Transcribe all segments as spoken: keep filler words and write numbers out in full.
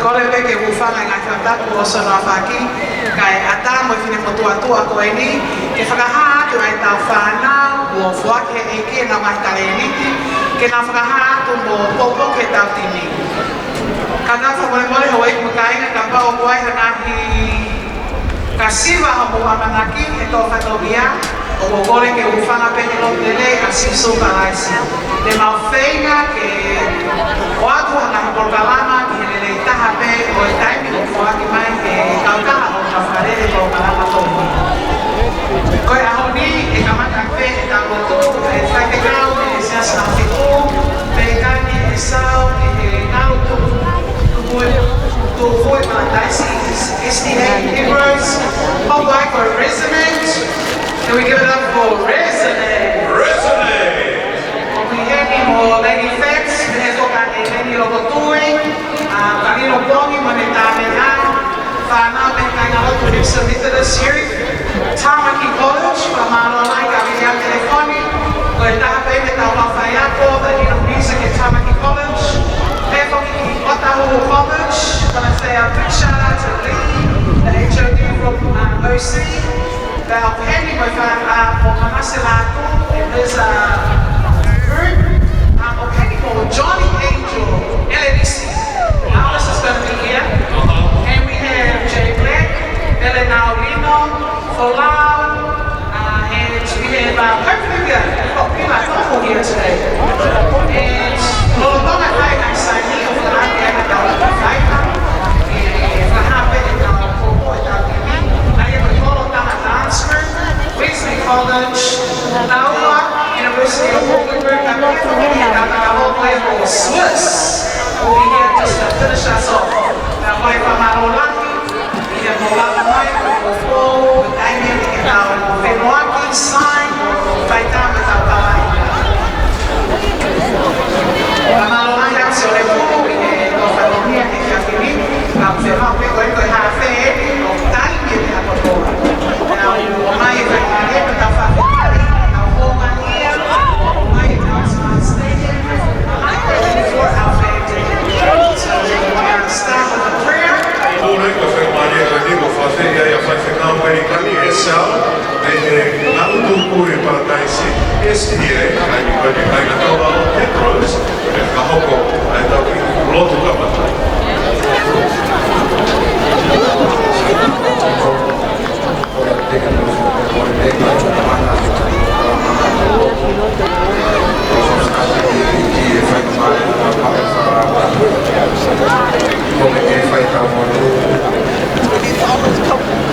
Kole pē ke u hūfanga he ngaahi fakatapu ʻo Sono Afaki, kae ʻatā mo e finemotuʻa ko eni, ke fakahā atu ai ʻetau fānau, ʻo foaki ʻe he ʻEiki ʻenau ngaahi talēniti, ke nau fakahā atu mo poupou ki heʻetau timi. Ka ka fakamolemole houʻeiki mo e kāinga kapau ʻoku ʻi ai ha ngaahi kasiva hoʻomou ʻamanaki he tō fatongia, ʻoku ou kole ke u hūfanga pē he lotu lelei ʻa Sīsū Kalaisi. Te mau feinga ke ʻoatu ha ngaahi polokalama ki he lelei taha pē ʻo e taimi ʻoku foaki mai ʻe he kautaha ʻo e Fakalele Polokalama Tōmui. Ko e ʻaho ni, ʻe kamata pē ʻetau lotu, ʻe faifekau, ʻe Siasi Nafiku, pea ʻe kani ʻe Sal, ʻe he Ngalu Tuku, Tuku, Tuku, Paradise, S D A Heroes, hoko ai ko e Resonate. Can we give it up for Resonate? Resonate! ʻOku ʻi heni mo Lady Fax, pehē foki ʻe Lady Lokotui, ʻa Kalino Pongi mo ʻene tāmeʻa, fānau mo e kāingalotu Mixer Methodist Youth, Tamaki College, fakamālō lahi ki he telefoni, ko e taha pē ʻetau kau faiako, the Little Music at Tamaki College, pehē foki ki Otahuhu College, wanna say a big shout out to Lee, the H O D from, uh, O C, pea ʻoku ʻi heni mo e fa-, uh, mo Manase Lātū, and there's a group, uh, ʻoku ʻi heni mo Johnny Angel, L N C. Alice is gonna be here. And we have Jay Black, Eleanor Lino, Folau, uh, and we have, uh, hopefully we have a popular couple here today. And lolotonga e fai ʻa e saini ʻo e fakahā ʻa e kau faiako, ʻe fakahā pē ʻe he kau koko ʻetau timi. ʻA ia ko e Lolotonga Dance Group, Wesley College, Taua, University of Auckland Group, and we have a couple of Swiss. We'll be here just to finish us off. Pea ko e fakamālō lahi, ʻi he mou lava mai, ko e pō, ko e taimi eni ke tau femoʻuekina, sign, fai tā mo ʻetau palai. Fakamālō lahi atu Sione Pulu, ʻi he tō fatongia he efiafi ni, ka u fiemaʻu pē ko e ko e haafe eni, ʻo taimi eni ha kotoa. Now, ʻomai e faingamālie, ke tau fakamālō, tau hōmai ia, ʻomai e tau smart stadium, ʻomai e for our family. So, we are gonna start with a prayer. Pule, ko e faingamālie ko eni, ko e fakaafeʻi ʻa e faifekau Amerikani, ʻe Sal, mei he Ngalu Tuku ʻi Paradise, S D A, ʻa ia ko e kāinga Taua ʻo Petros, ke fakahoko ʻa ʻetau kiʻi lotu kamata.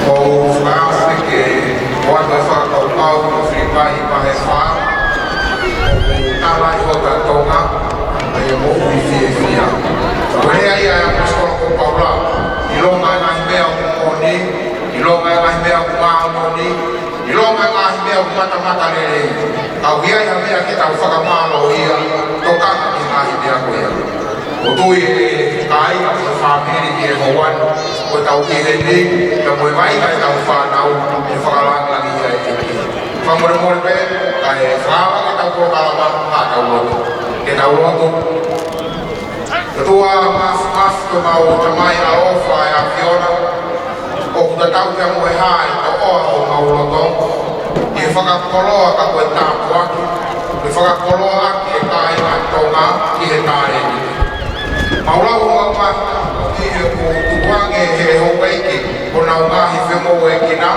Ko e fakaafe ke ʻoatu e fakakaukau ki Filipai vahe fā, ʻoku tala ʻi hota Tonga, ʻa e moʻui fiefia. Ko e lea ia ʻa e ʻaposetolo ko Paula, ʻilonga e ngaahi meʻa ʻoku moʻoni, ʻilonga e ngaahi meʻa ʻoku māʻoniʻoni, ʻilonga e ngaahi meʻa ʻoku matamatalelei, ka ʻoku ʻi ai ha meʻa ke tau fakamālōʻia, tokanga ki he ngaahi meʻa ko ia. ʻOku ou tui ʻe kāinga mo e fāmili ʻi he houa ni, ko ʻetau ʻi heni, pea mo e vaʻinga ʻetau fānau, ʻe fakalāngilangiʻia ʻe he ʻEiki. Fakamolemole pē, kae fakaava ke tau polokalama, ka tau lotu. Ke tau lotu. ʻOtua Māfimafi, ko homau Tamai ʻaloʻofa ʻa e ʻAfiona, ʻoku tatau pea mo e hā e toʻoa homau loto, ʻi he fakakoloa ka ko e tāpuaki, ʻi he fakakoloa ʻaki e kāinga Tonga ki he talēniti. Mau lau homau mātuʻa, ʻi he kuo tukuange ʻe he houʻeiki honau ngaahi femoʻuekina,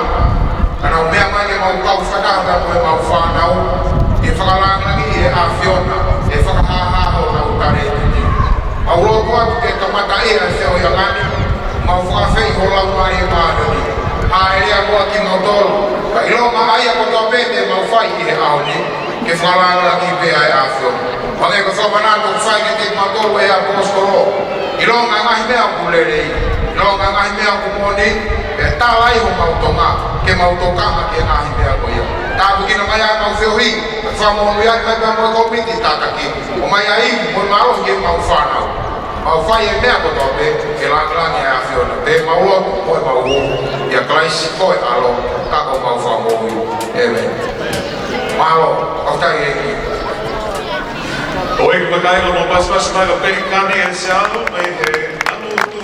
ka nau meʻa mai ke mau kau fakataha mo ʻemau fānau, ʻi he fakalāngilangiʻi ʻe he ʻAfiona, ʻe fakahāhā honau talēniti. Mau lotu atu ke kamata ʻi he feohiʻanga ni, mau fakaafeʻi ho Laumālie Māʻoniʻoni. Hāʻele ʻa kimautolu, ka ʻilonga ʻa ia kotoa pē te mau fai ʻi he ʻaho ni, ke fakalāngilangiʻi pē ʻa e ʻAfiona. Hangē ko e fakamanatu kuo fai kiate kimautolu ʻe he ʻaposetolo. ʻIlonga e ngaahi meʻa ʻoku lelei, ʻilonga e ngaahi meʻa ʻoku moʻoni, pea tala ai homau Tonga, ke mau tokanga ki he ngaahi meʻa ko ia. Tāpuekina mai ʻa ʻemau feohi, fakamonūʻia mai pea mo e kōmiti tataki, ʻomai ʻa e ivi mo e mālohi ki heʻemau fānau. Mau fai e meʻa kotoa pē, ke lāngilangiʻi ʻa e ʻAfiona, pea mau lotu mo ʻemau hū, ʻia Kalaisi ko e ʻAlo, ka ko homau Fakamoʻui. ʻĒmeni. Mālō, ʻofa atu ʻEiki. Houʻeiki mo e kāinga, mou pasipasi mai ki Pelikani ʻe Sialu, mei he Ngalu Tuku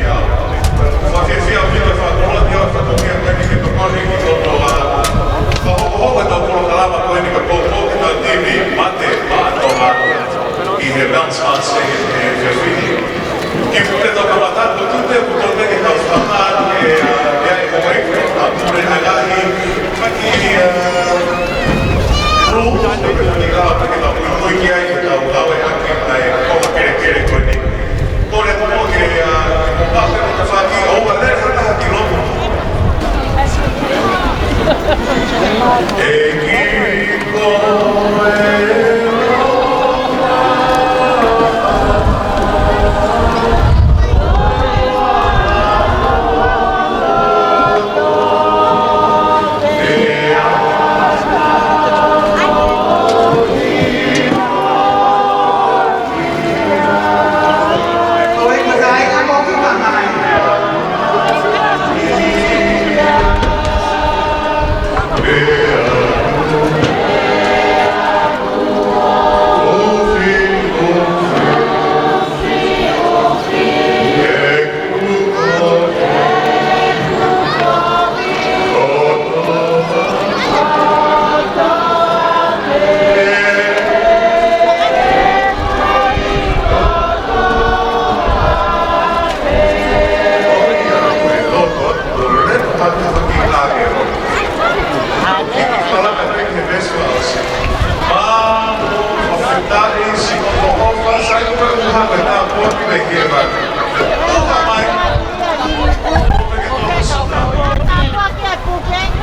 fiefia au. Ua fiefia au ki he fakakoloa ʻo e fatongia ko eni ke tokoni ki hono, ʻa, fakahokohoko ʻetau polokalama ko eni ka poupou ki heʻetau timi, Mate Maʻa Tonga, ʻi he Bounce House ʻi he, he efiafi ni. Kimuʻa pea tau kamata, ko e tute kuo tau teke ʻetau fanga, ʻe, ʻa, ʻe ai ko e, ʻa, pule ʻa e ngaahi, ʻa e kiʻi, ʻa, rules, ʻo e fatongia, ʻo e fatongia ke tau muimui ki ai, ke tau ngāueʻaki ʻa e konga kelekele ko eni. Kole atu muʻa ke, ʻa, ke mou pāpē mo tafaʻaki, ʻoua lele ha taha ki loto. ʻEiki ko e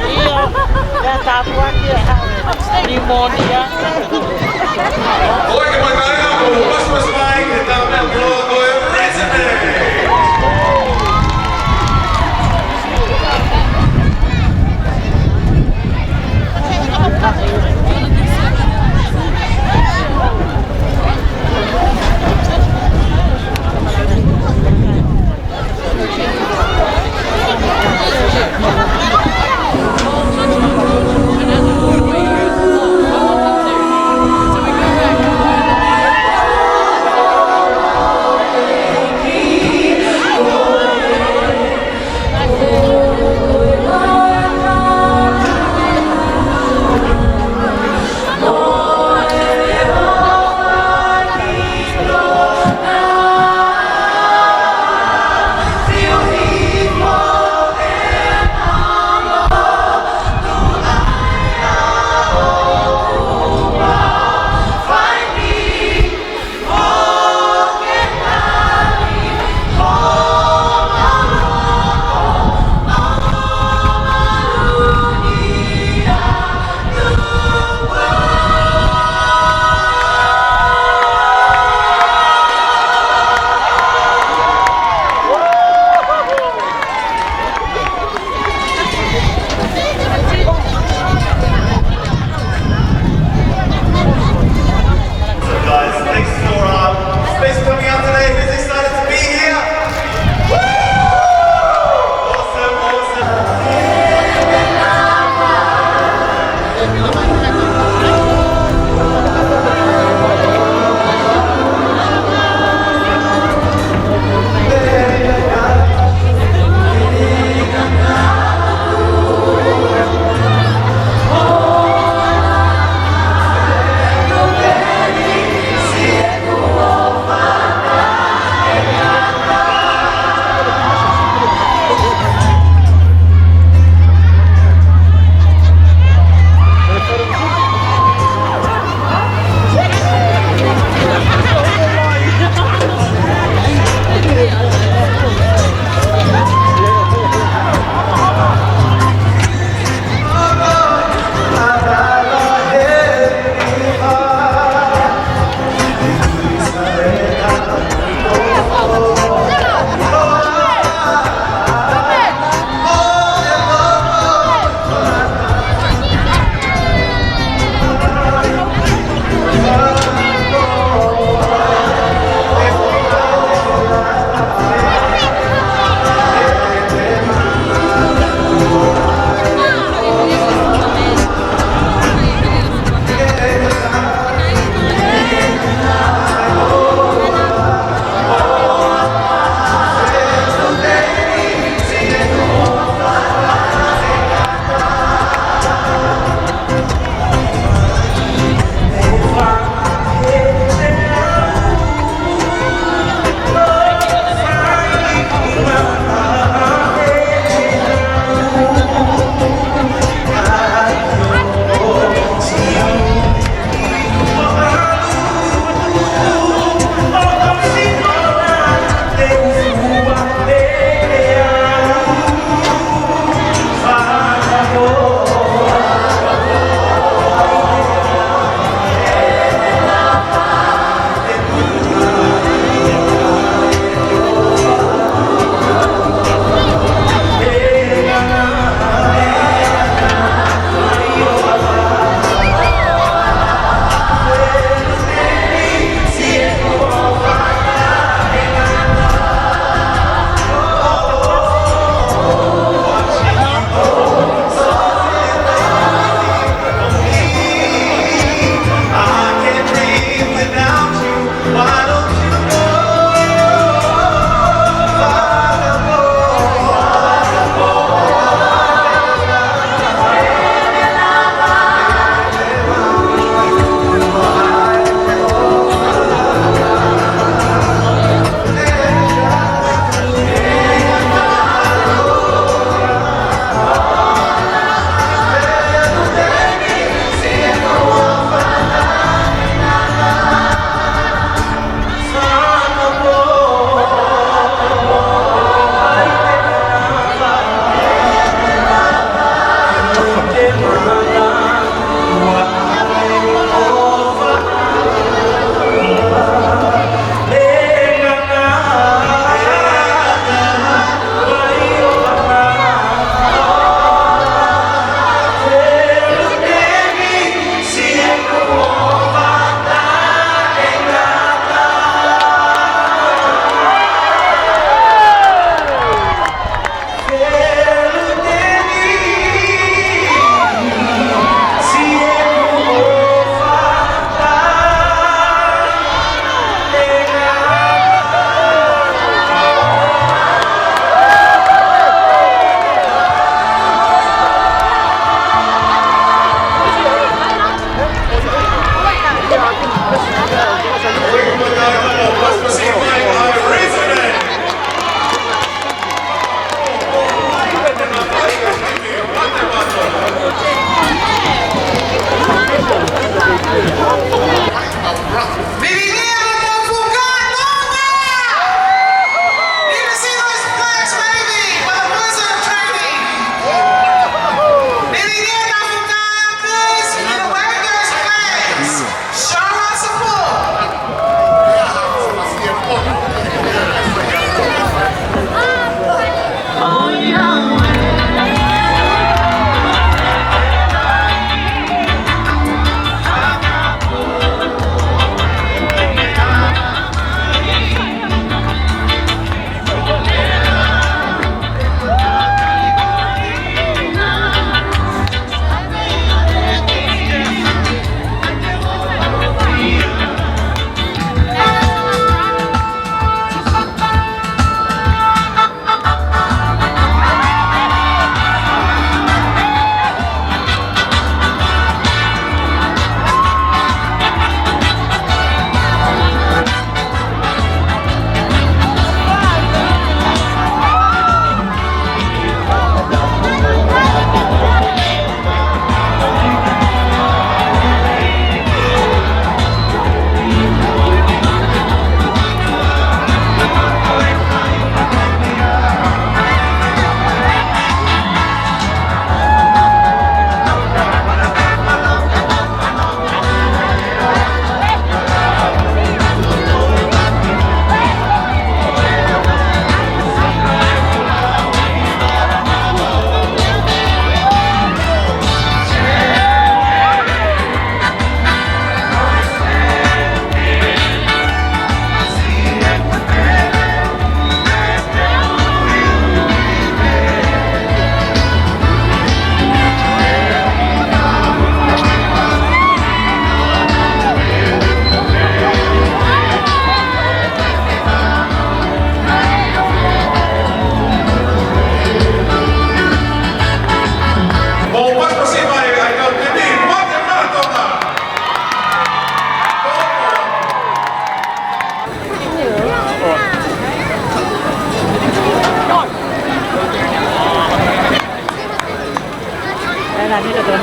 ʻIo, ʻe tāpuaki ʻe ha nimonia.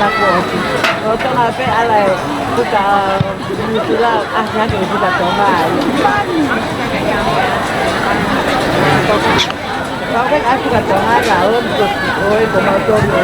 Naʻa ku ʻosi. ʻO Tonga pē ala e puka Nuʻusila, ʻasi hake ʻi he puka Tonga ai. Kau ke ʻasi puka Tonga ka ʻo, ʻo e ko mau tonu.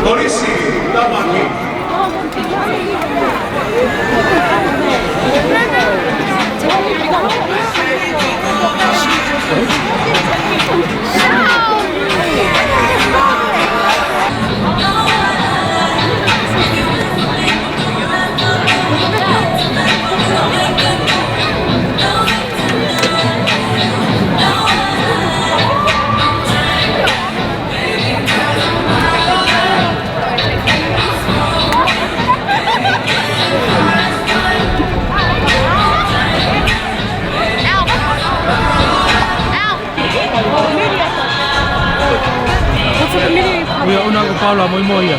Polisi, tamaki. Ui, ʻuna ko Paula, moi moi ia.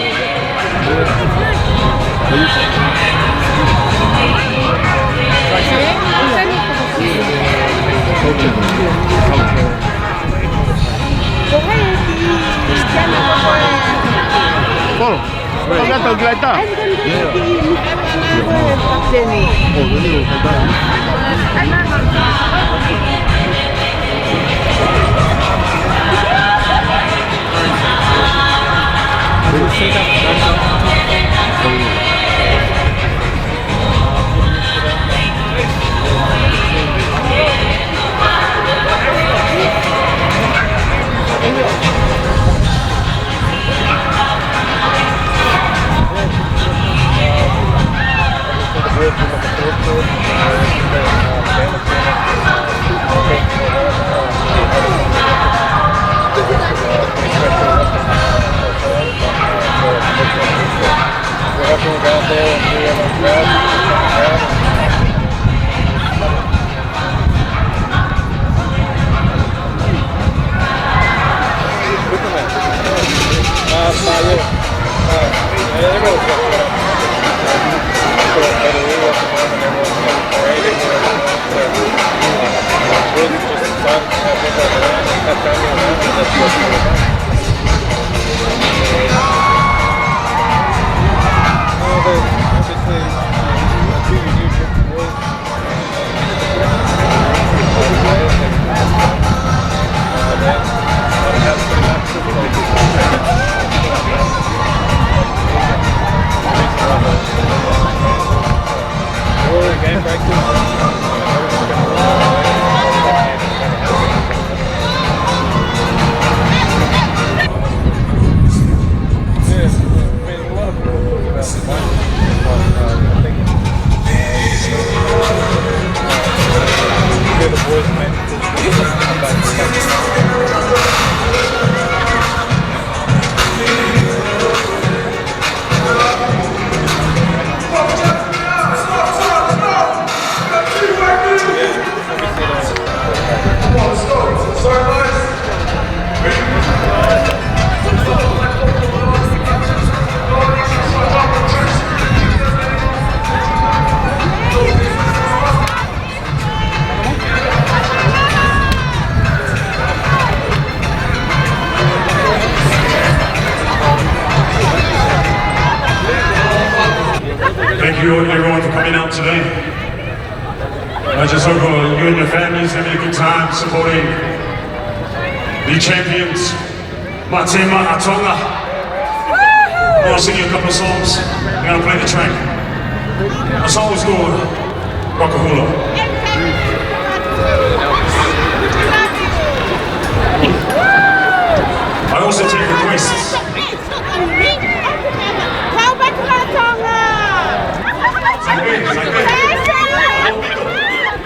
Paul, kau liata, kau liata. Thank you everyone for coming out today. I just hope uh, you and your families having a good time supporting the champions, my team, my Tonga. I'm gonna sing you a couple of songs. I'm gonna play the track. A song is called Waka Hula. I also take requests. Come back to Tonga!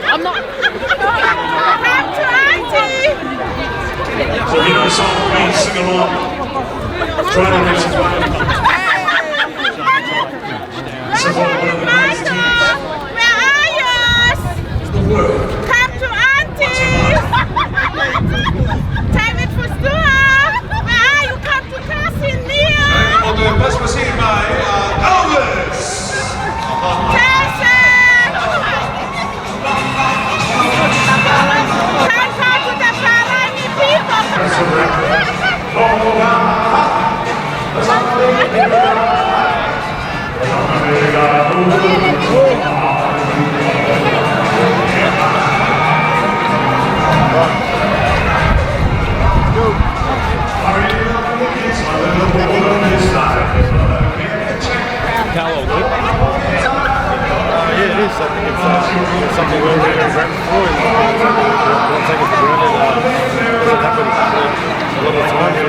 I'm not. Come to Auntie! So you know the song, please sing along. Try to make some fun. Support one of the greatest teams. Where are you? Come to Auntie! David Fustua! Where are you? Come to Cousin Neil! Elvis! Cousin! Come to the Palani people! Callow, good. Uh, yeah, it is. I think it's, uh, it's something we're really grateful for, and, uh, don't take it for granted. Uh, it doesn't happen a lot of times.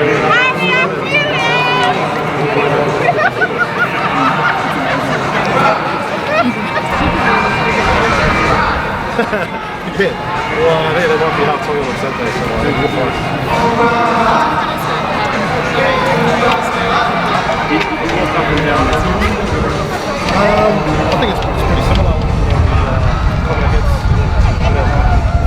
Yeah. Well, I think they might be half Tongan on Saturday, so, uh, it'll be fine. Um, I think it's, it's pretty similar. Uh, coming against, you know,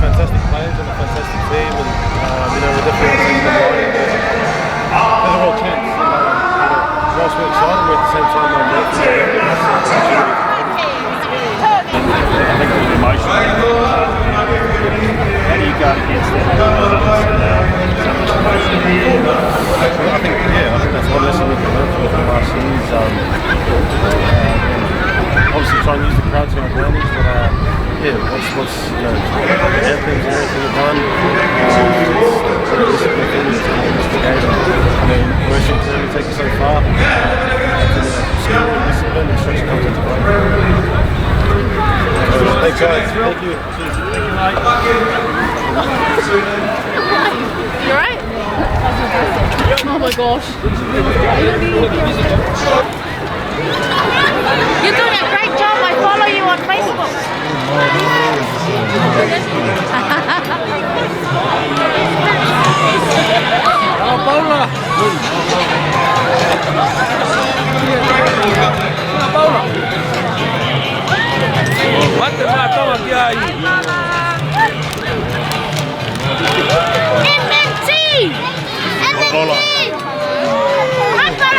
fantastic players and a fantastic team, and, um, you know, we're definitely taking the line. There's a real chance. Um, you know, whilst we're excited, we're at the same time, um, waiting for the opportunity. I think it was emotional. How do you go against that? I think, yeah, I think that's one lesson we can learn from the last year is, um, uh, obviously try and use the crowd to our advantage, but, uh, yeah, what's, what's, you know, the anthems and everything are done. Um, it's, it's a discipline thing, it's, it's the game. I mean, we're actually clearly taken so far. It's, you know, skill and discipline and stretch comes into play. Thanks, guys. Thank you. Cheers. Thank you, mate. You all right? Oh my gosh. You're doing a great job. I follow you on Facebook. Paula. Paula. Mate, mate, mate, ai. M M T! M M T! Paula. Hapa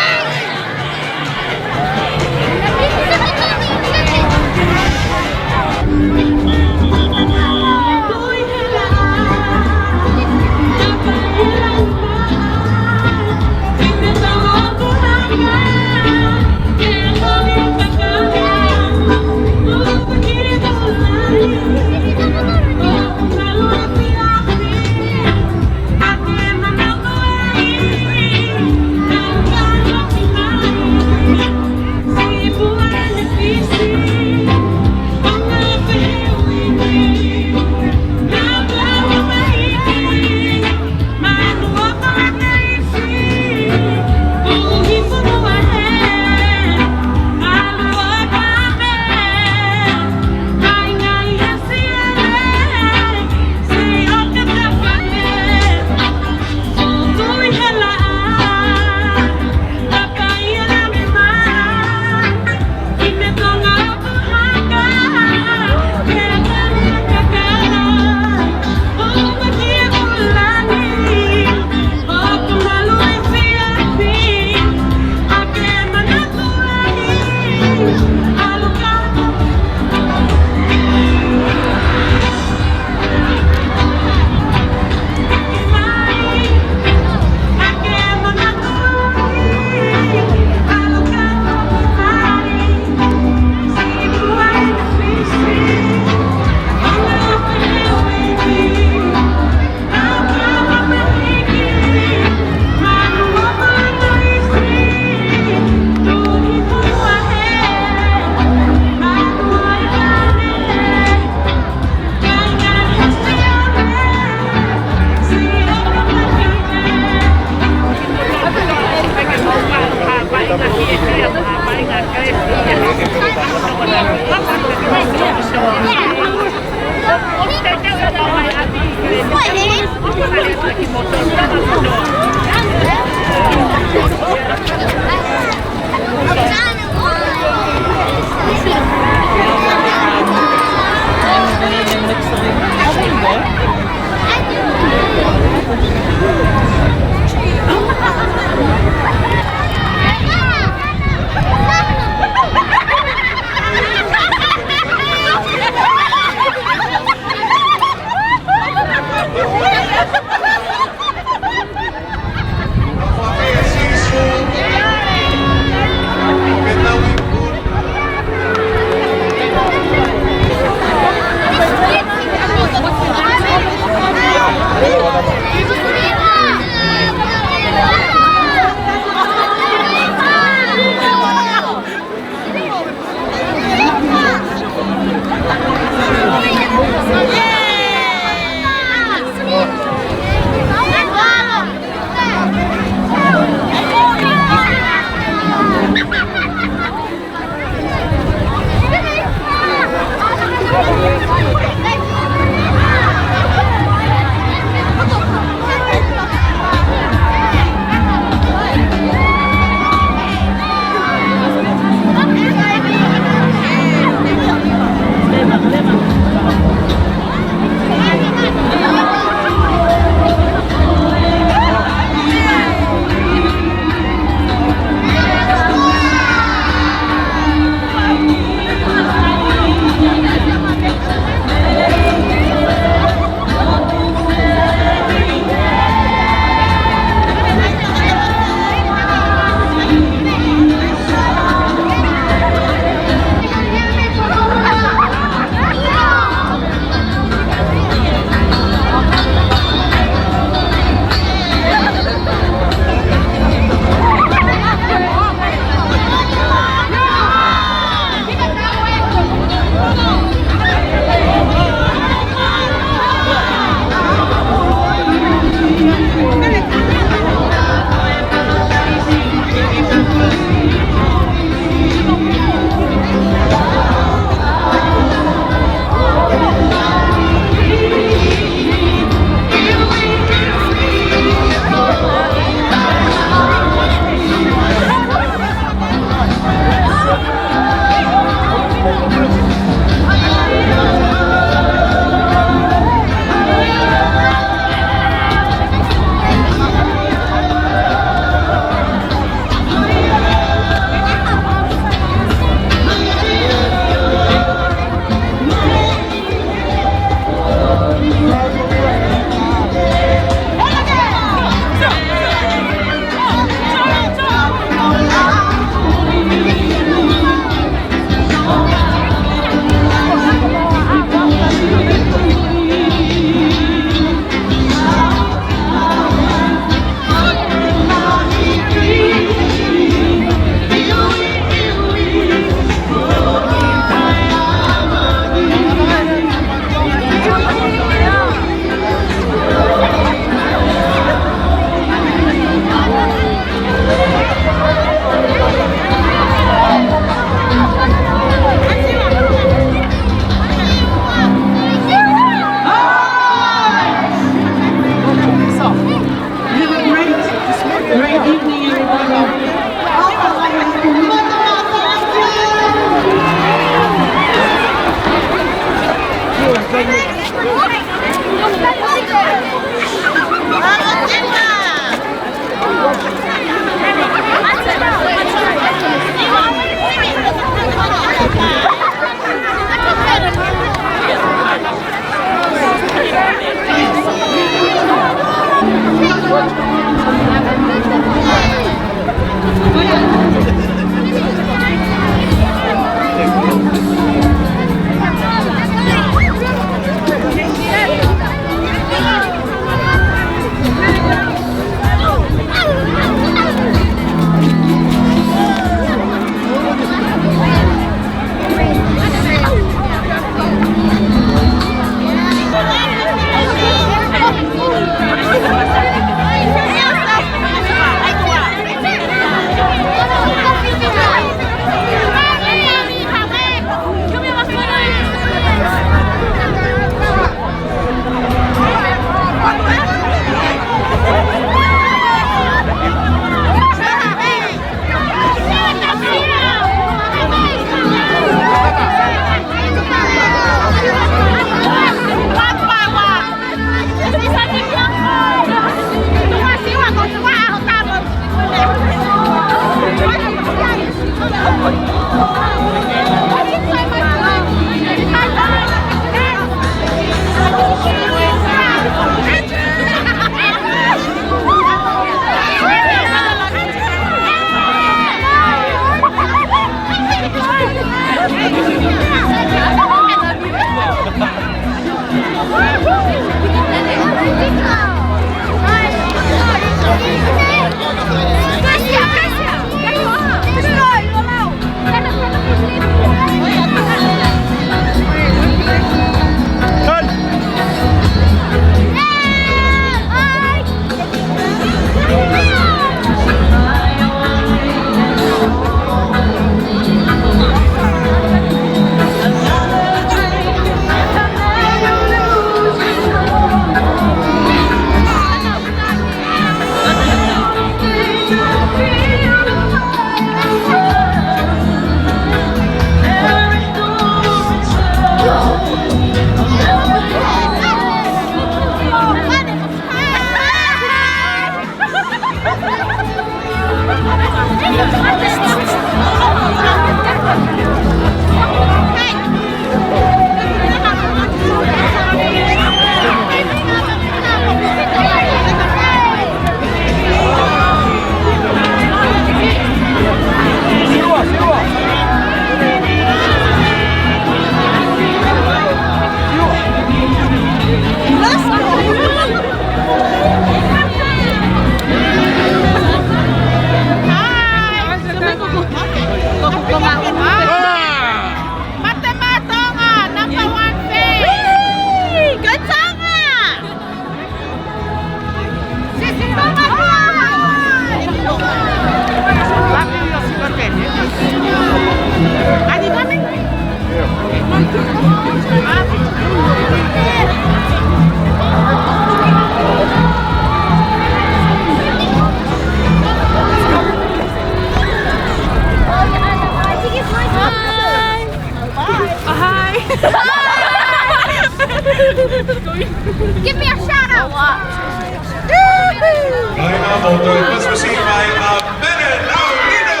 Kāinga, mou toe pasipasi mai ʻa Mele Naulino.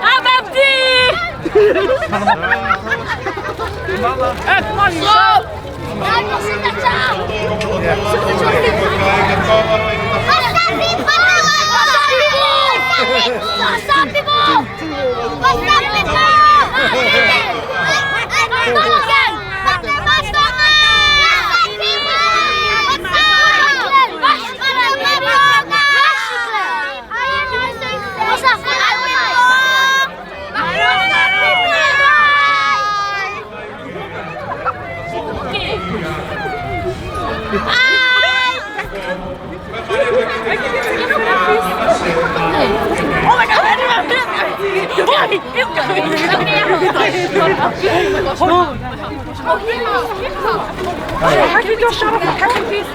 ʻA Mele! Eh, come on, you. Hey, how can you go shut up for Catherine, please?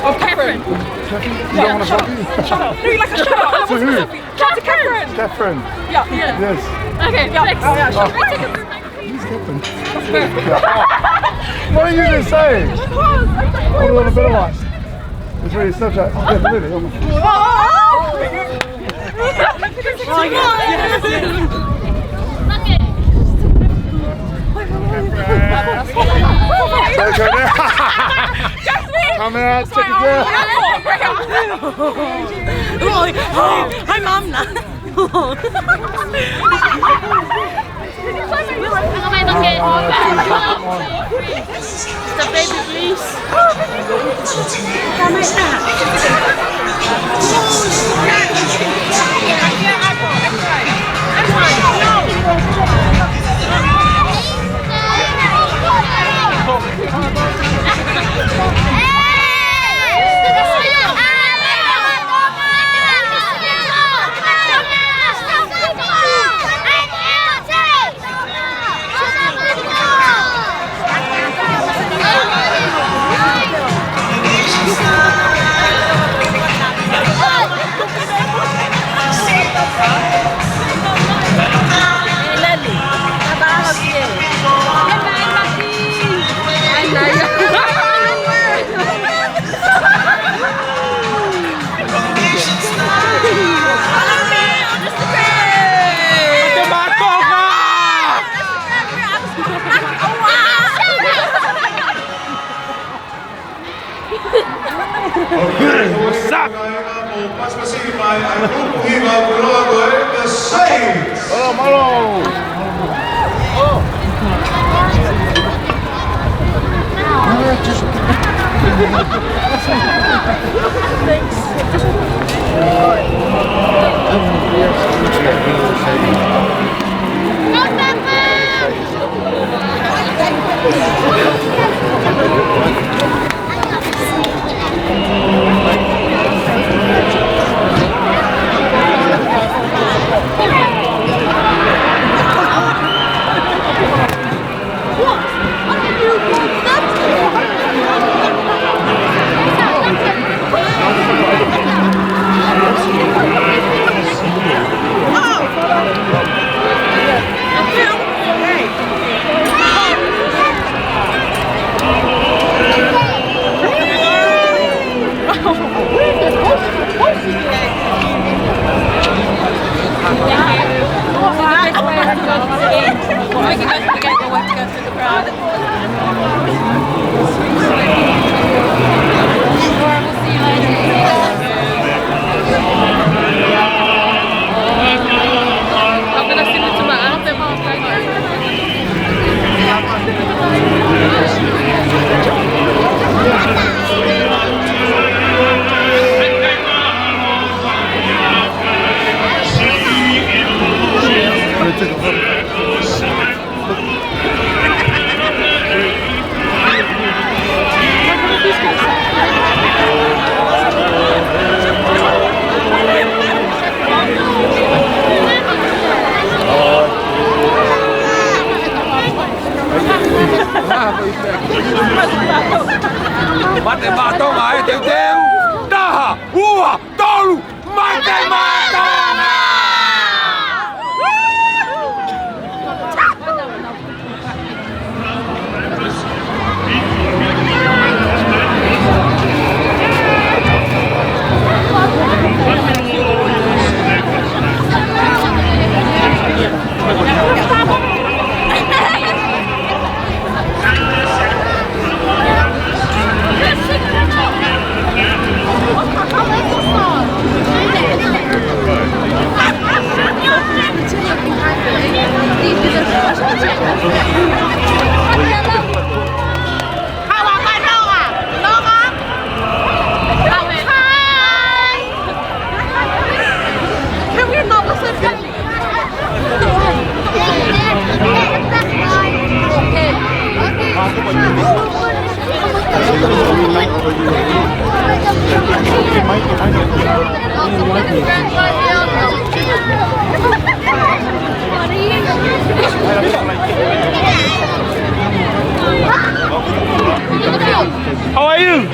Oh, Catherine. Catherine? You don't wanna talk to you? Shut up. No, you like a shut up. I want to be Catherine. Catherine. Catherine. Yeah. Yes. Okay, yeah, thanks. Oh, yeah, sure. Who's Catherine? Yeah. What are you gonna say? Hold on, a better one. It's really Snapchat. Oh, yeah, really. Oh, yes, yes, yes. Okay. Come out, check it out. Oh, hi, Mum. Just a baby, please. What's up? Mou pasipasi mai ʻa e kulupu hiva kuo loa ko e The Saints. Mālō, mālō. Mate maʻa Tonga ē, teuteu. Taha, ua, tolu, mate maʻa Tonga! How are you?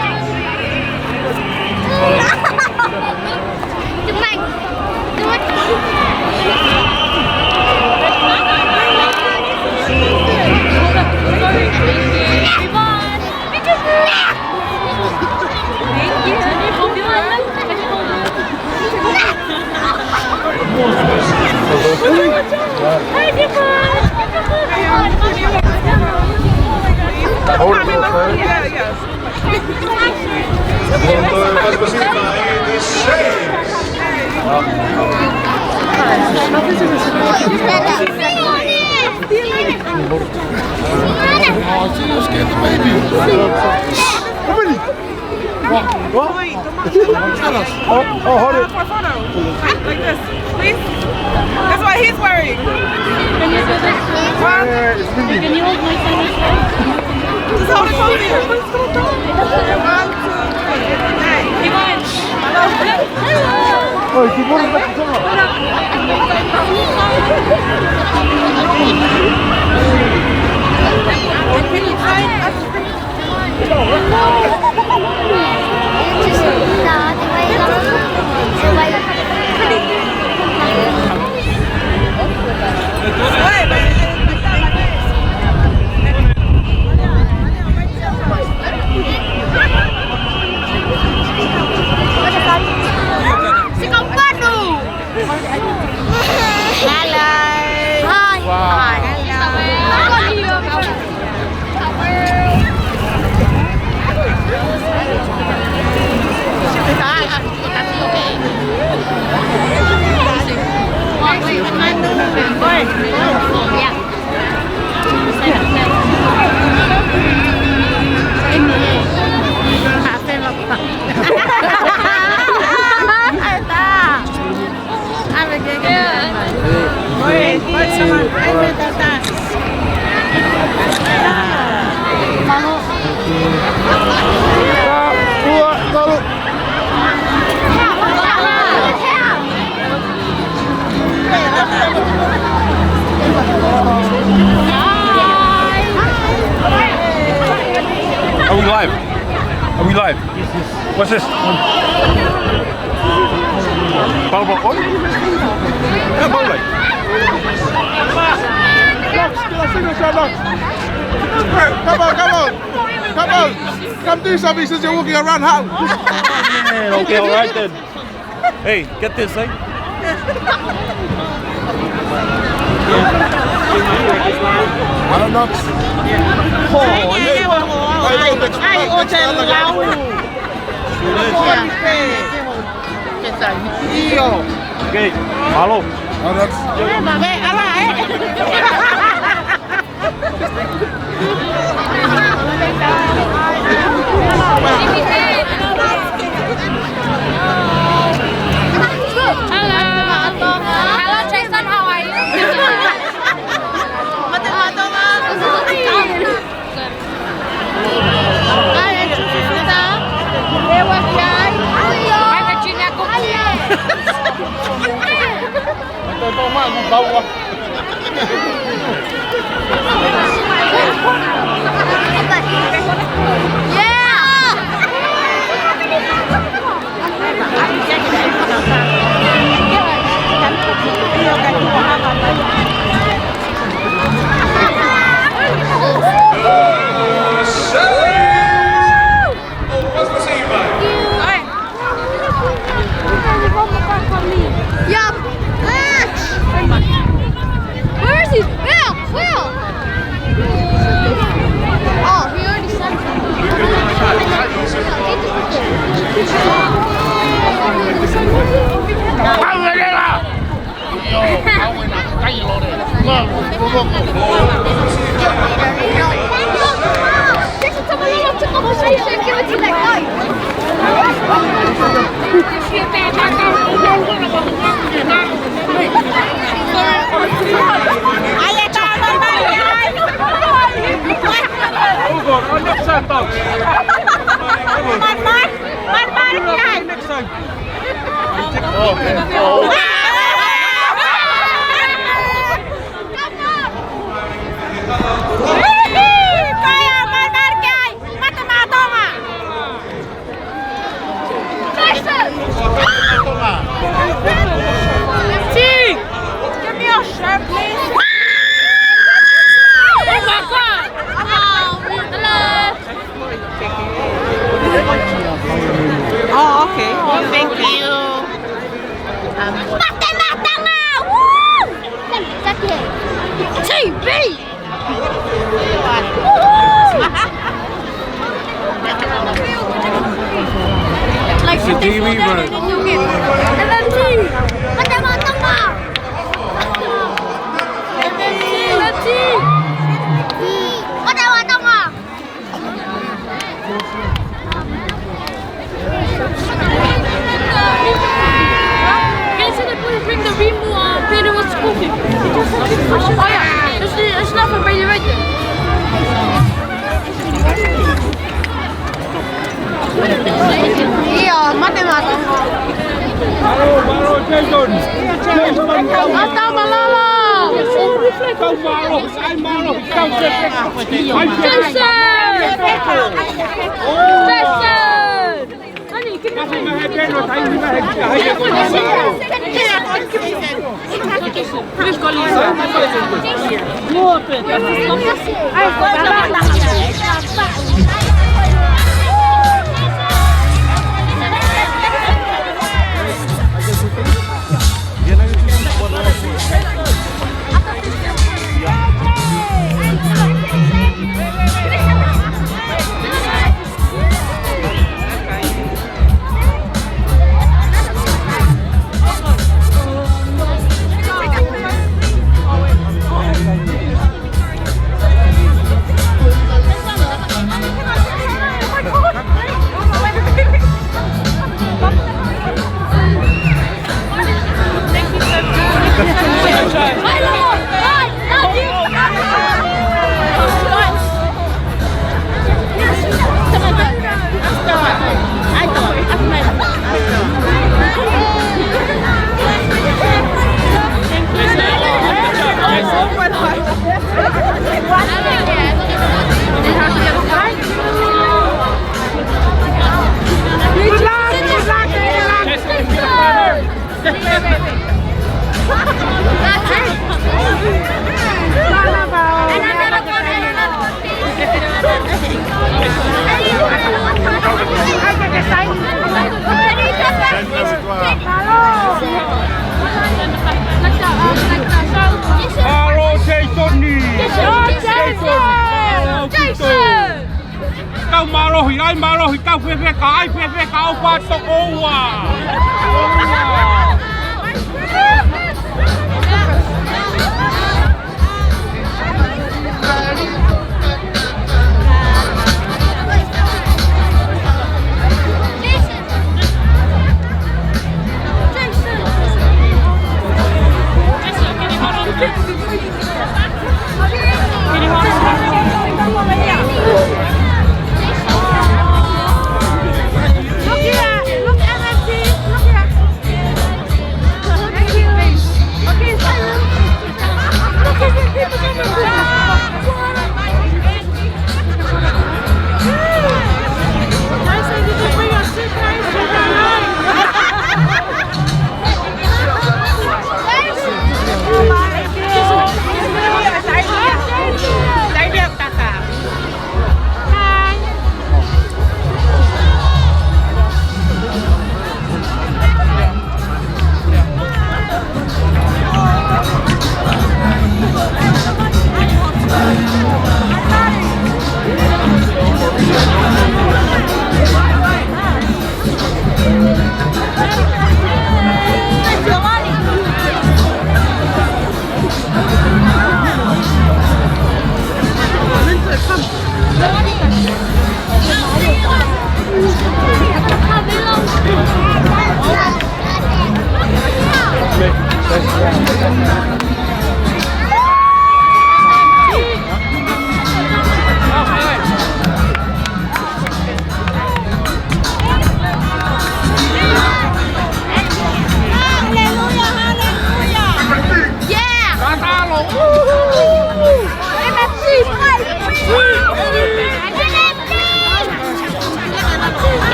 Hold it, hold it. Oh, see, you're scared the baby. Come on. What? What? Tell us. Oh, oh, hold it. For a photo. Like this, please. That's what he's wearing. Can you do this? What? Yeah, it's windy. Can you hold my phone? Just hold it close to you. One, two, three. Hey. Hello. Oh, good morning. Can you try? Hello. Hi. Wow. Hi. Hello. Are we live? Are we live? What's this? Bau bau. Oh, yeah, bau like. Knox, get a signature, Knox. Come on, come on. Come on. Come do something since you're walking around. How? Man, okay, all right then. Hey, get this, eh? Hello, Knox. Oh, yeah. Ai, o te lau. Okay, hello. Hello, Knox. Ala, eh. Hello. Hello, Jason. How are you? Hi, Virginia. Hi. Yup. Where is he? Will! Will! Oh, he already sent him. Hugo, on the side, dog. Team! Give me your shirt, please. Oh my God! Oh, hello. Oh, okay. Thank you. Mate Maʻa Tonga! Woo! T V! Like the T V, bro. And then T V. Mate Maʻa Tonga! And then T V. Mate Maʻa Tonga! Can you say that please bring the rainbow, uh, Peter was cooking? Oh yeah, it's, it's not for baby right there. ʻIo, Mate Maʻa Tonga. Mālō, mālō, Jason. Jason. ʻAtā mālōlō. Kau mālō. Jason! Jason! Mālō, Jasoni. Jason! Jason! Kau mālohi, ʻai mālohi, kau fefeka, ʻai fefeka, ʻo fā toko ua.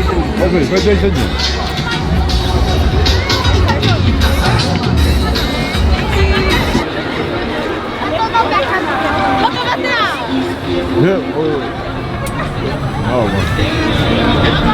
Okay, vai, vai, vai. Yeah, oh. Oh, man.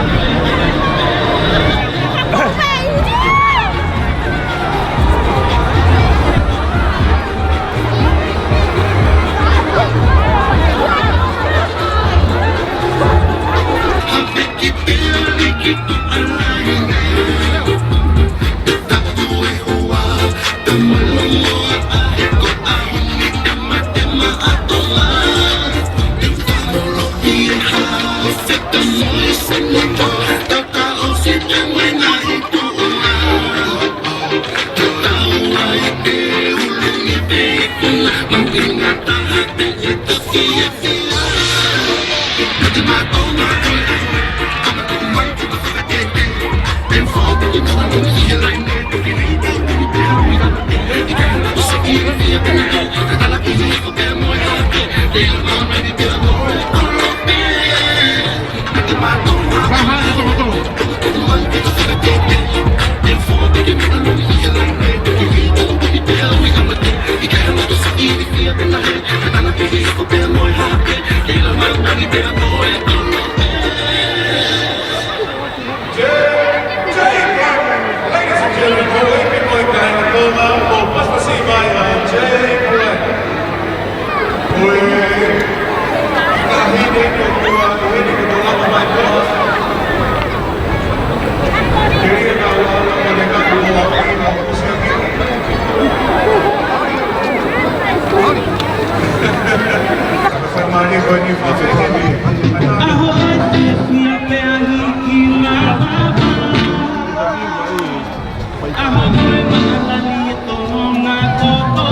Jay, Jay Black, ladies and gentlemen, ko e ʻeiki ko ē ʻa e kāinga Tonga, ʻo pasipasi mai ʻa Jay Black. Ko e taʻahine ko ē ʻa e ʻeiki ko Tonga mai Tonga. Ke lia ka ua, ua, ua, ua, ua, ua, ua, ʻAho ʻa e fiefia pea hiki mavava. ʻAho ko e maʻalali e Tonga kotoa.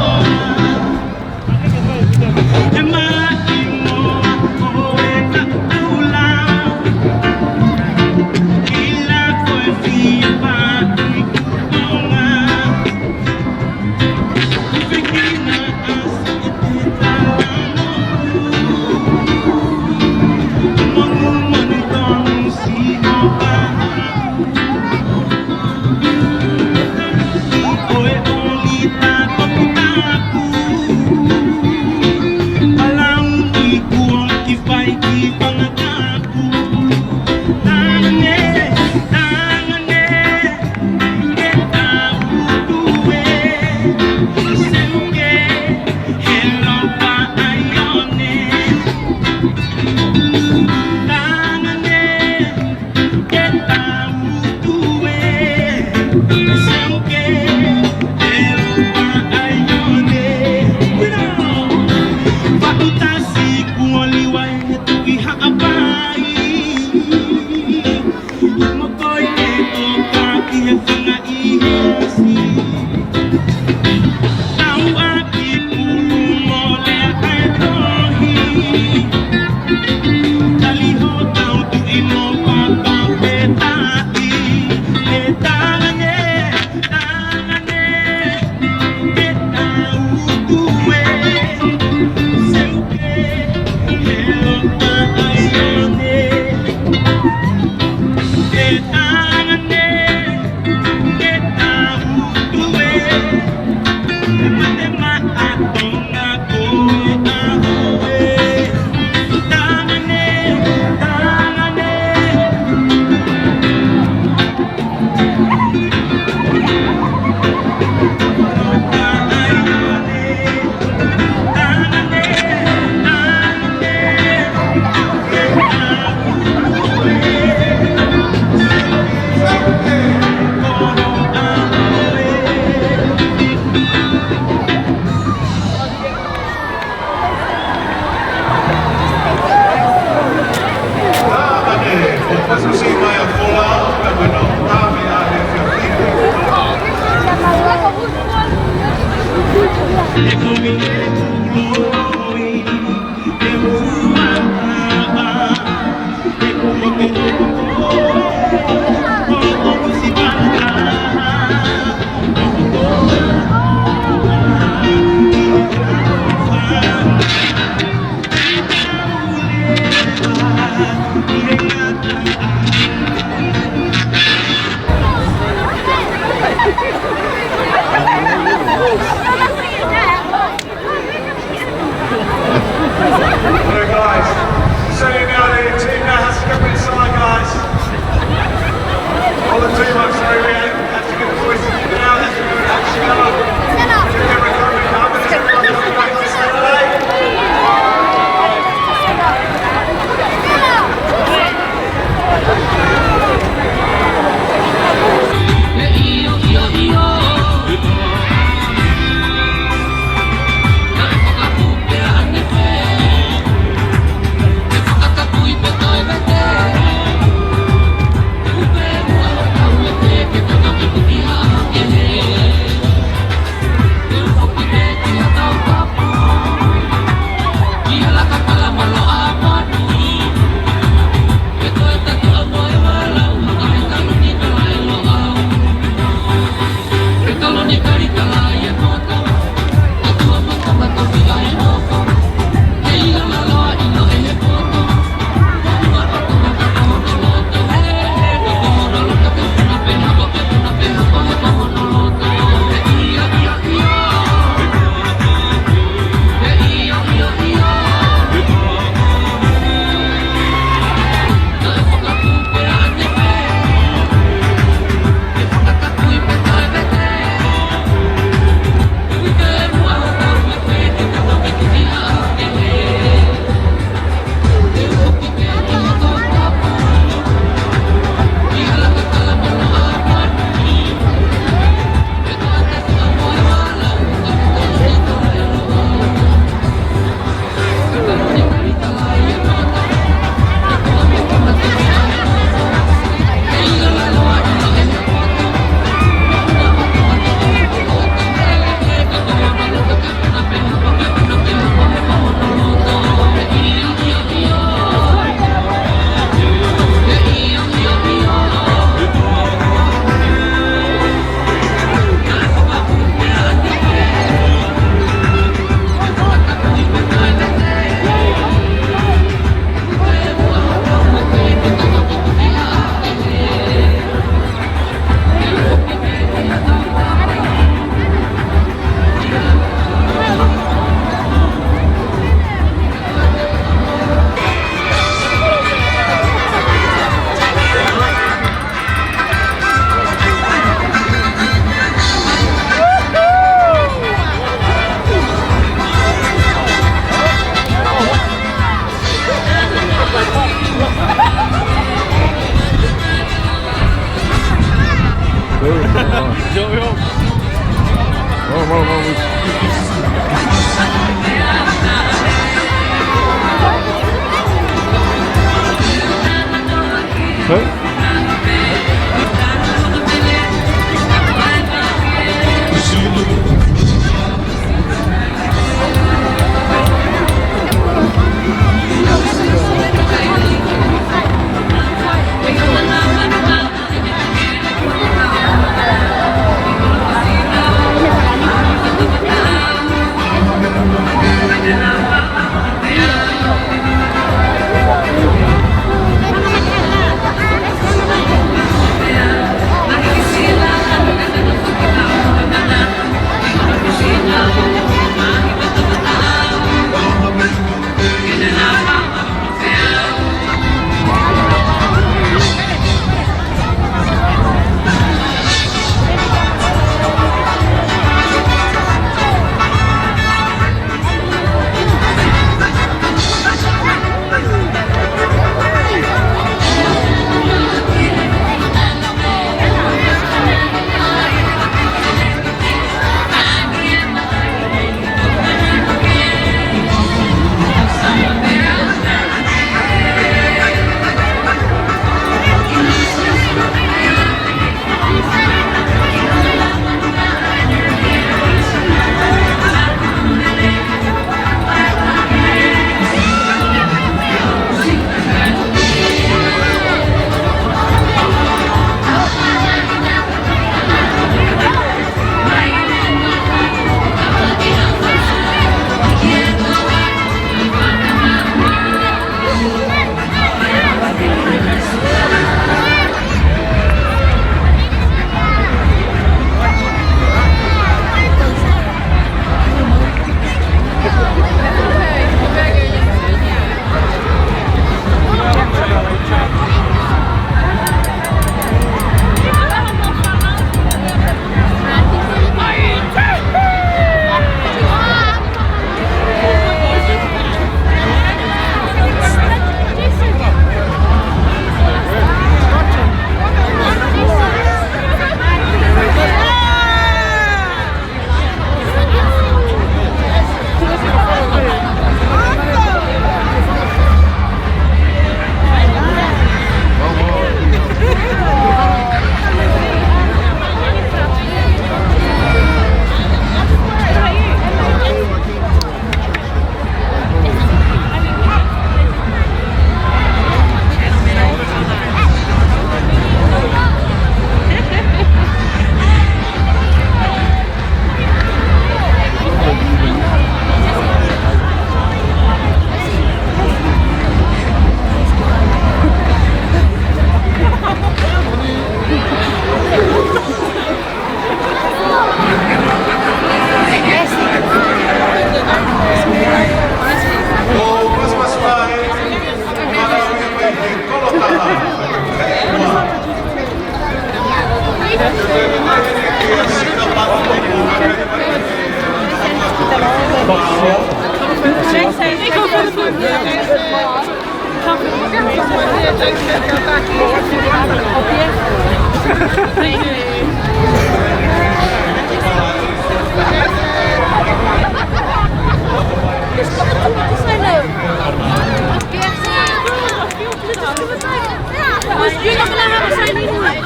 You're not gonna have a sign anyway.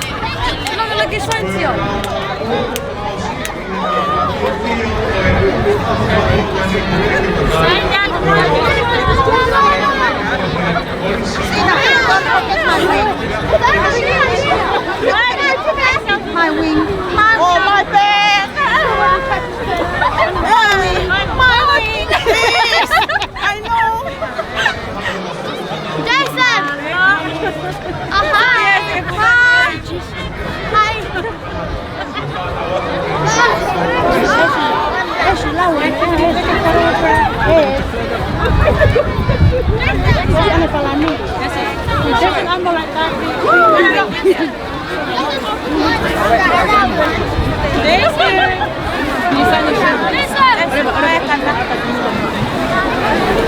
You're not gonna get signed here. My wing. Oh, my back. My wing. My wing. Yes. I know. Jason. Aha. Hi. Hi. Thank you.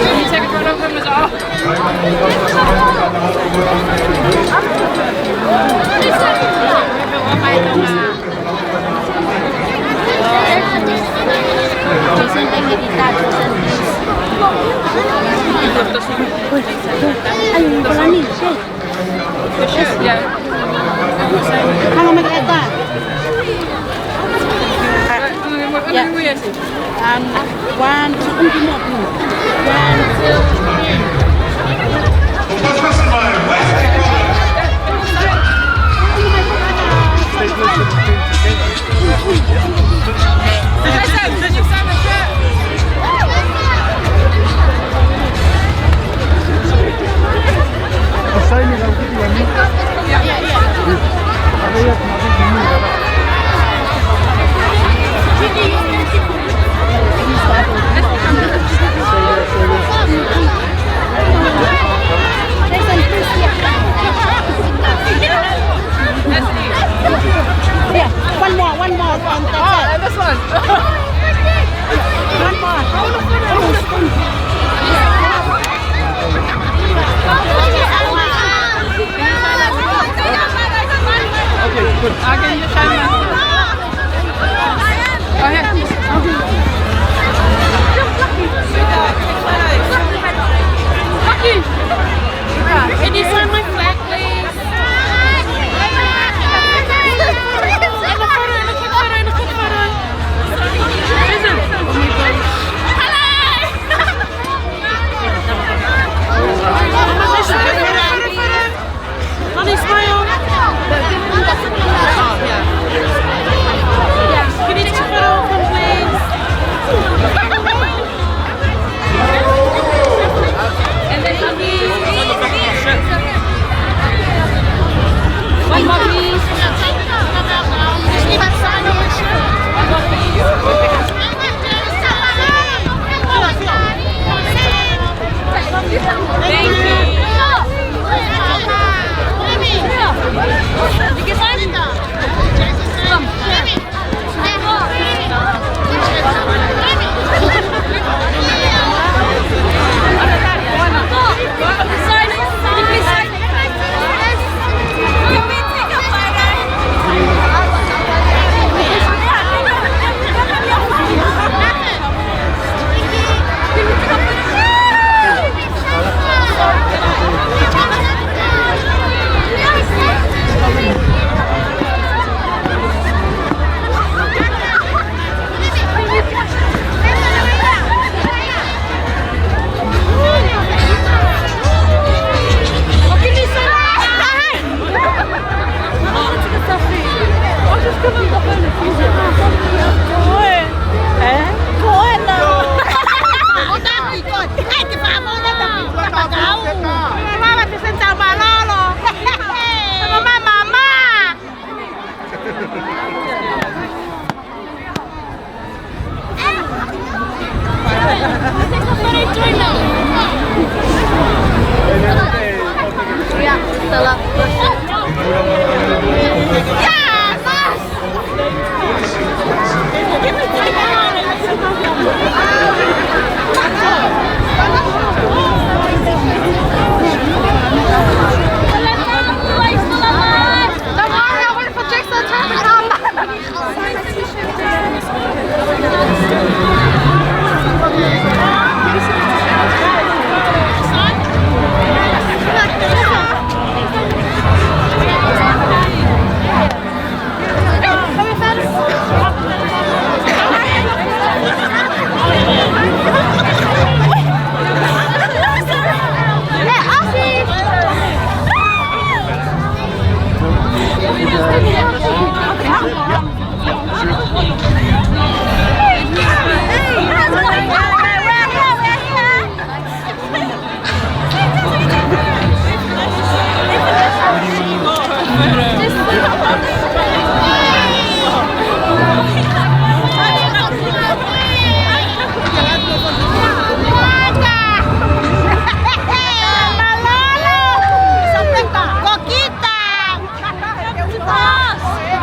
Can you take a photo of him as well? Ay, para mí, sí. Yeah. Hang on, make it done. Yeah. Um, one, two, one, two, three. Yeah, one more, one more, and that's it. Oh, and this one. One more. Okay, good. Okay, you shine now. Go ahead. Lucky. Can you sign my flag, please? In the photo, in the quick photo, in the quick photo. Jason. Oh my gosh. Hello. Photo, photo, photo. Honey, smile. Yeah. Can you take a photo of him, please? And then, honey.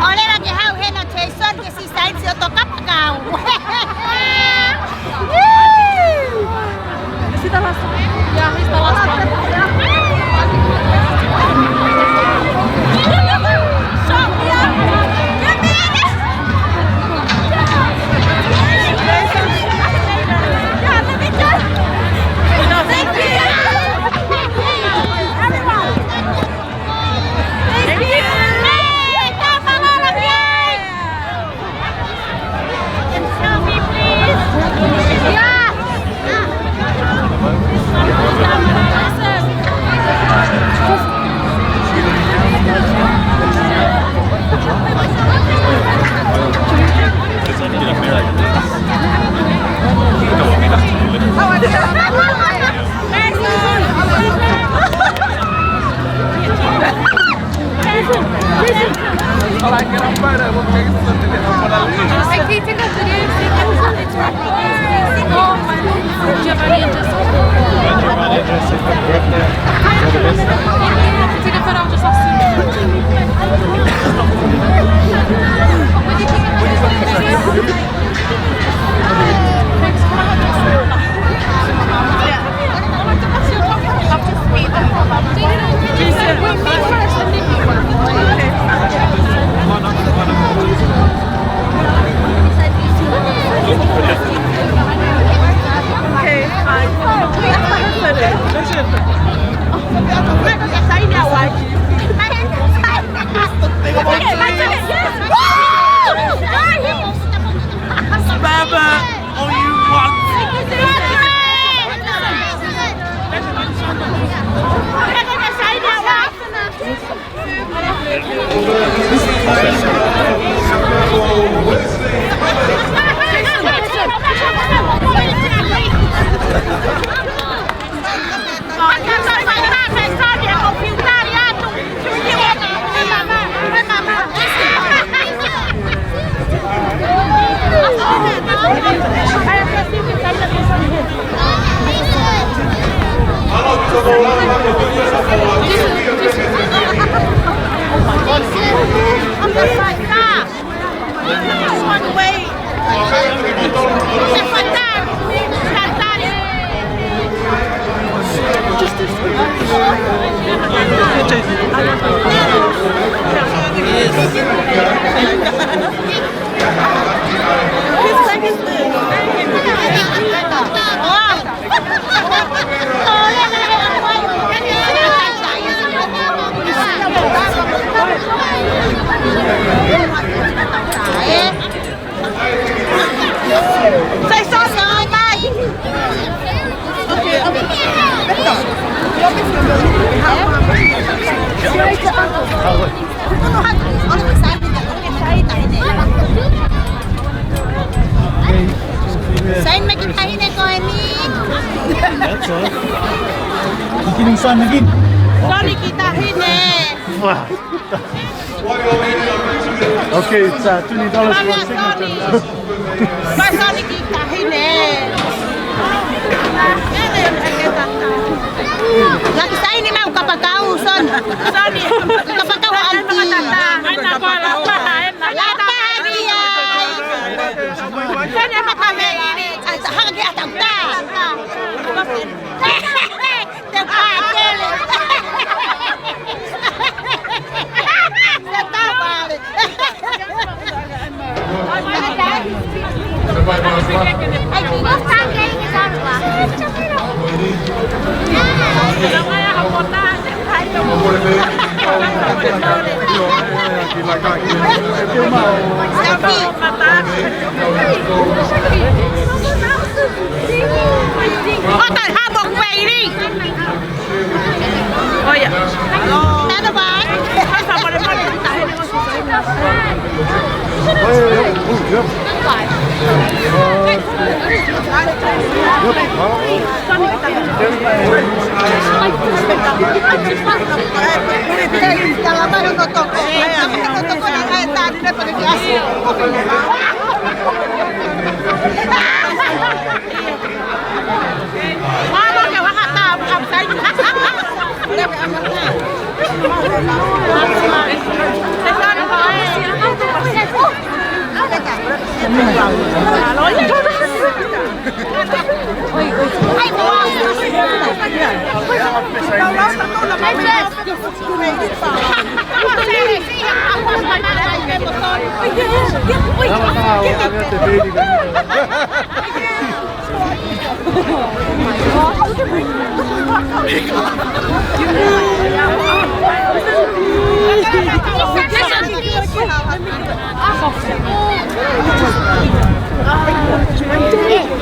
ʻOleva ke haʻu hena Jason ke siʻi saini siʻoto kapakau. Is he the last one? Yeah, he's the last one. Baba, oh, you want Saini mai ki taʻahine ko eni. That's all. You can sign again. Soni ki taʻahine. Wow. Okay, it's uh, twenty dollars for a signature. Mai Soni ki taʻahine. Laki saini mai kapakau, Soni. Soni. Kapakau ʻa ʻanti. Lapa ʻanti ai. Soni, ʻe maka me ini. Ai, hanga ki ʻatautā. Te pātele. Te tāpale. What the hell, waiting? Oh, yeah.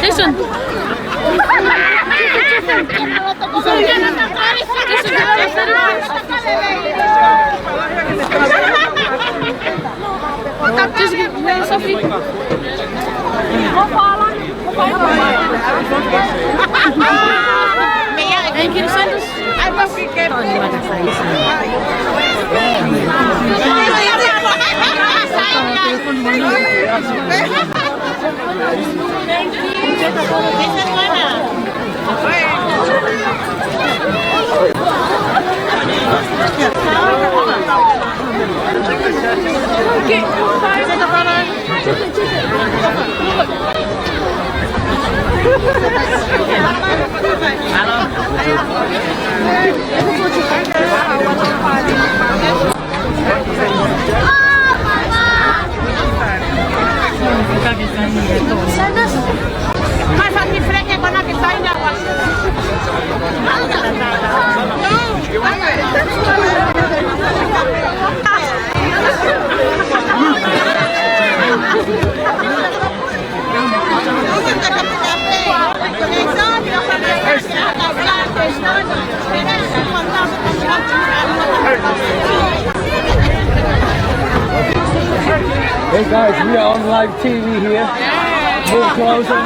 This one. Just give me a selfie. Thank you, Santos. Hey guys, we are on live T V here. Move closer.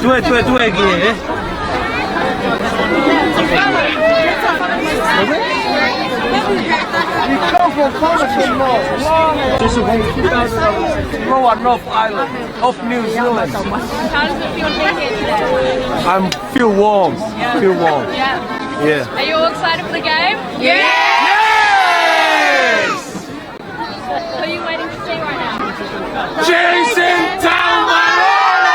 Tuʻe, tuʻe, tuʻe ki he, eh? This is Lower North Island of New Zealand. How does it feel being here today? I'm feel warm. Yeah. Feel warm. Yeah. Yeah. Are you all excited for the game? Yes! Who are you waiting to see right now? Jason Taumalolo!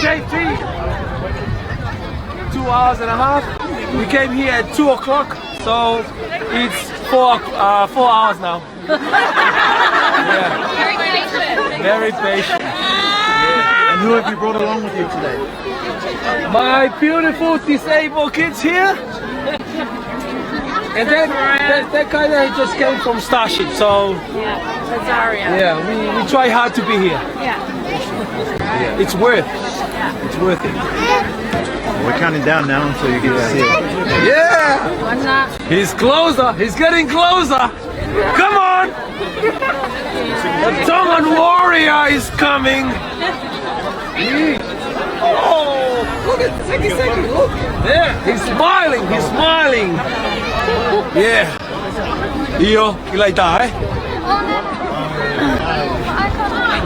J T, two hours and a half. We came here at two o'clock, so it's four, uh, four hours now. Yeah. Very patient. Very patient. And who have you brought along with you today? My beautiful disabled kids here. And that, that, that guy there just came from Starship, so yeah, we, we try hard to be here. Yeah. It's worth. It's worth it. We're counting down now until you get to see it. Yeah. He's closer. He's getting closer. Come on! The Tongan warrior is coming! Oh, look at Seki Seki, look! There, he's smiling, he's smiling! Yeah. ʻIo, ʻi laʻi tā, eh? Oh, no. I can't.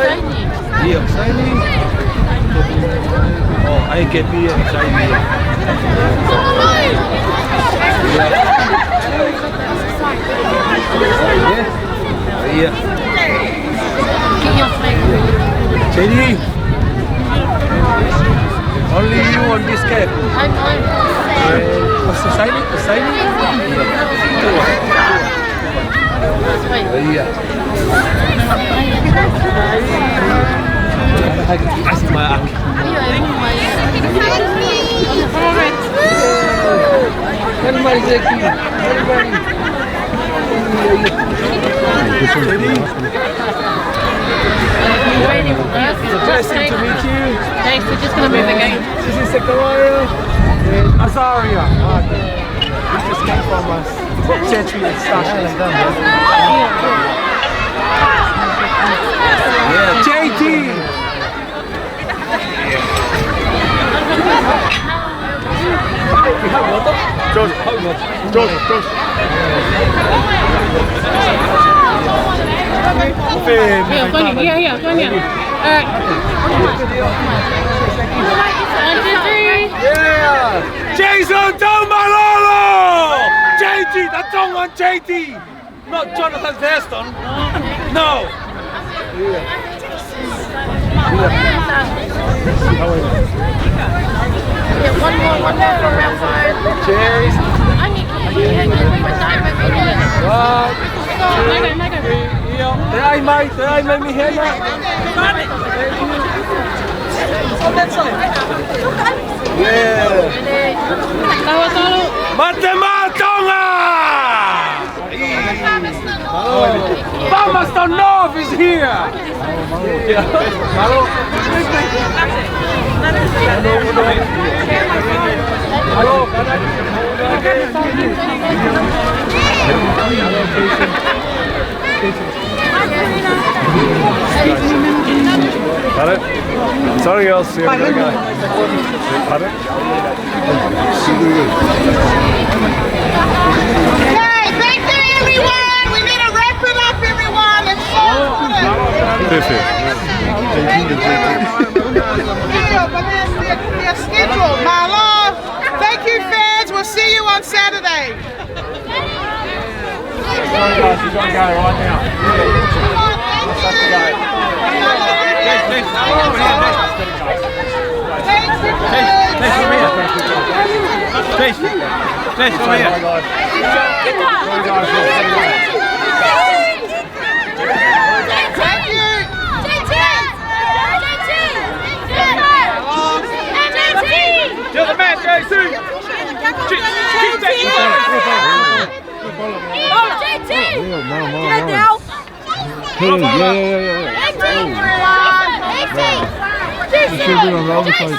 Saini. Ia, saini. Oh, ai ke pia, saini. Ia. Ia. J D, only you on this cab. I'm, I'm. Eh, sign it, sign it. Wait. Ia. Ask my uncle. Everybody, Zeki. Everybody. It's a blessing to meet you. Thanks, we're just gonna move again. This is Zechariah and Azaria. Ah, okay. We just came from a church with Sasha. Yeah, J T. Josh, Josh, Josh. Here, come here, here, here, come here. All right. One, two, three. Yeah. Jason Taumalolo! J T, the Tongan J T. Not Jonathan Thurston. No. Yeah, one more, one more for round five. Cheers. One, two, three. Te ai mai, te ai mai mi hena. Yeah. Mate mā Tonga! Palmerston North is here! Pardon? Sorry, I'll see you later. Pardon? Okay, thank you, everyone. We need to wrap it up, everyone. It's so good. Perfect. Thank you. But there's the, the schedule. Mālō. Thank you, fans. We'll see you on Saturday. Sorry, guys, you gotta go right now. Thank you. Chase, Chase, come here. Thank you. To the mat, J C. J C. J C. Hey, yeah, yeah, yeah, yeah. It should be on the other side.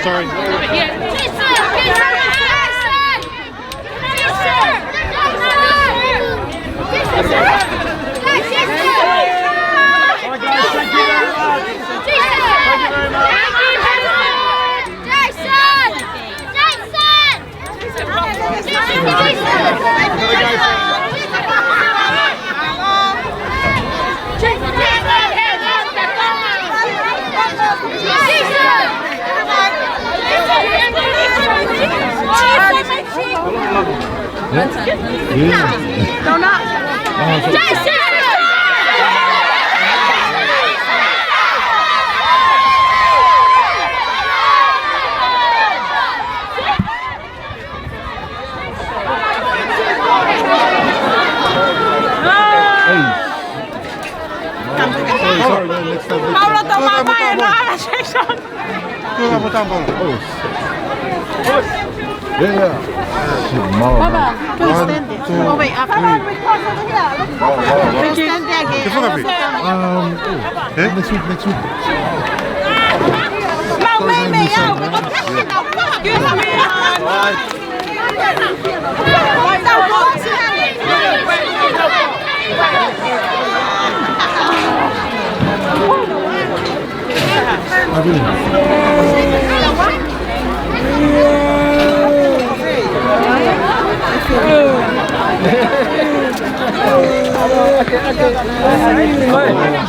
Sorry. Yeah. Donut. Oh, so Jason! Hey. Sorry, sorry, no, next time, next Paulo, time. Toma mai, no, Jason. Toma, toma, toma. Oh, shit. Yeah, yeah. Shit, mama. Papa, please stand there. One, two, oh, wait, after. Three. Wow, wow, wow. Please stand there again. Ke fakafi. Um, oh, eh? Next week, next week. Mau mei mei au. Excuse me. All right.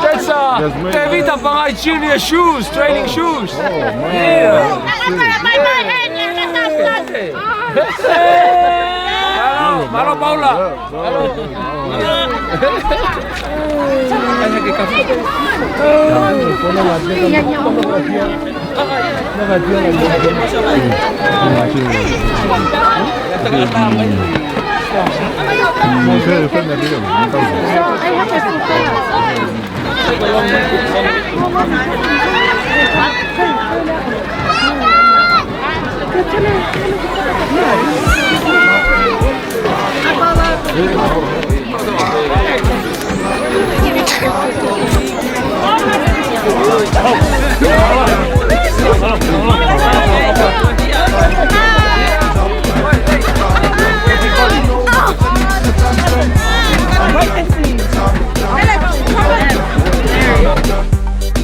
That's uh, Tevita Pangai Junior shoes, training shoes. Oh, man. Yeah. Mālō, mālō, Paula. Champion,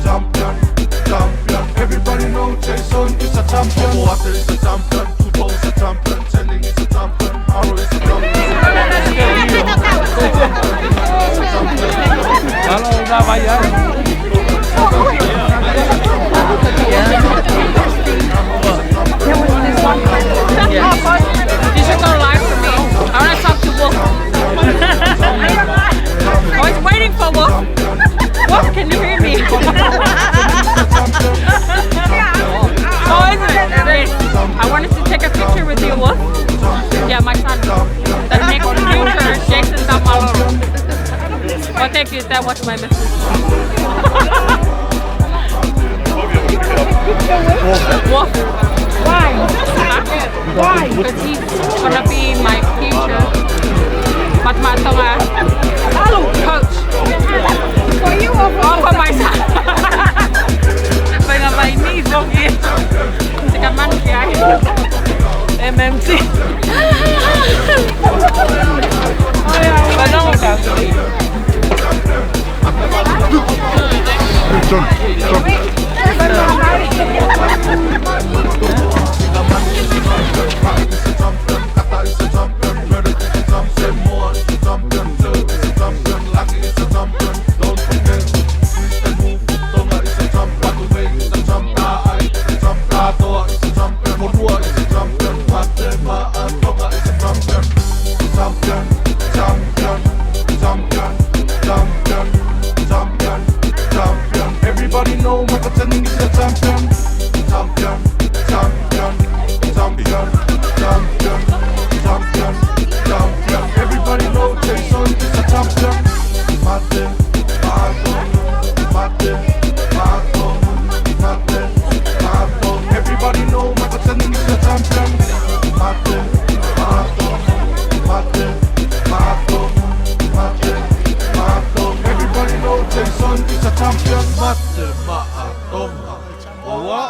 champion. Everybody know Jason is a champion. Omoate is a champion. Tupou is a champion. Telling is a champion. Aro is a champion. Hello, Navaya. You should go live for me. I wanna talk to Wolf. I was waiting for Wolf. Wolf, can you hear me? Oh, is it? Yes. I wanted to take a picture with you, Wolf. Yeah, my son. The next future, Jason Tamalolo. Well, thank you. That was my message. Wolf. Why? Huh? Why? Because he's gonna be my future Matamatanga coach. For you or for, or for my son? But my knees won't be. Te ka manu ki ai. M M T. But no one can. John, John. Don't forget, Tonga is a champion. Tonga is a champion. Atoa is a champion. Moʻunga is a champion. Mate Maʻa Tonga is a champion. Champion, champion, champion, champion, champion, champion. Everybody know Michael Chenning is a champion. Champion, champion, champion, champion, champion, champion. Everybody know Jason is a champion. Mate, Maʻa Tonga, mate, Maʻa Tonga, mate, Maʻa Tonga. Everybody know Michael Chenning is a champion. Mate, Maʻa Tonga, mate, Maʻa Tonga, mate, Maʻa Tonga. Everybody know Jason is a champion. Mate, Maʻa Tonga. Oa.